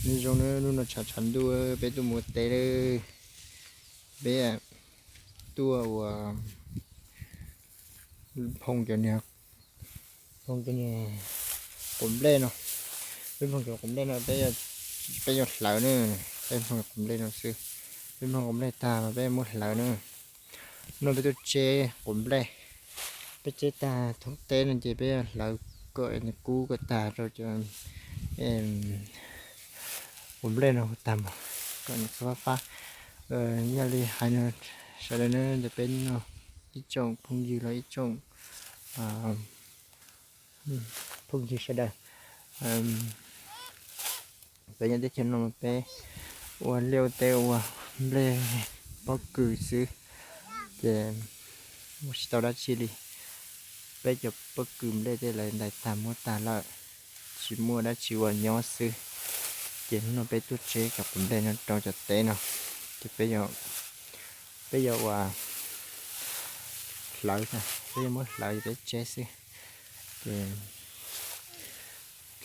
Nyob zoo na, hnub no tshav tshav ntuj peb tuaj mus ua teb lawm. Peb tuaj ua phoo cov niag, phoo cov niag quav nplej no. Peb phoo cov quav nplej no peb, peb yuav hlawv na. Peb phoo quav nplej no xwb. Peb phoo quav nplej tag mas peb muab hlawv na. No peb tuaj tseb quav nplej. Peb tseb tag thoob teb no ces peb hlawv kom kub kom tag rau cov quav nplej no tag mus kom nws fab fab. Yog li hais no sawv daws na, ntawm peb no ib tsoom phooj ywg los ib tsoom phooj ywg sawv daws, peb nyob teb chaws no peb ua liaj ua teb ua nplej pob kws xwb, ces ua tsis tau dab tsi li. Peb cov pob kws nplej tej lawv ntais tag muab tag lawm, tsis muaj dab tsi ua nyob xwb. Ces hnub no peb tuaj tseb cov quav nplej no rau cov teb no, ces peb yuav ua hlawv, peb yuav muab hlawv peb tseb xwb. Ces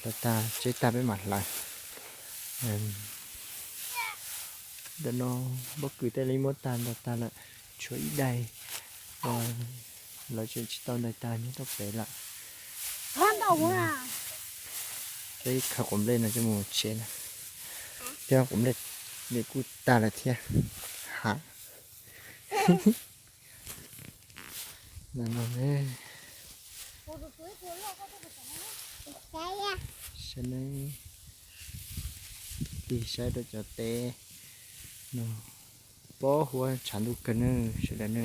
hlawv tag tseb tag peb mam hlawv. Ntawm no pob kws tej li muab tag ntais tag lawm, tshuav ib daim lawv tseem tsis tau ntais tag nyob rau pem lawm. Peb khaws quav nplej no coj mus tseb na. Thiab quav nplej nws kuj tag lawm thiab. Ha, no, saib, tig saib rau cov teb no, pob huab tshav ntuj kawg na sawv daws na.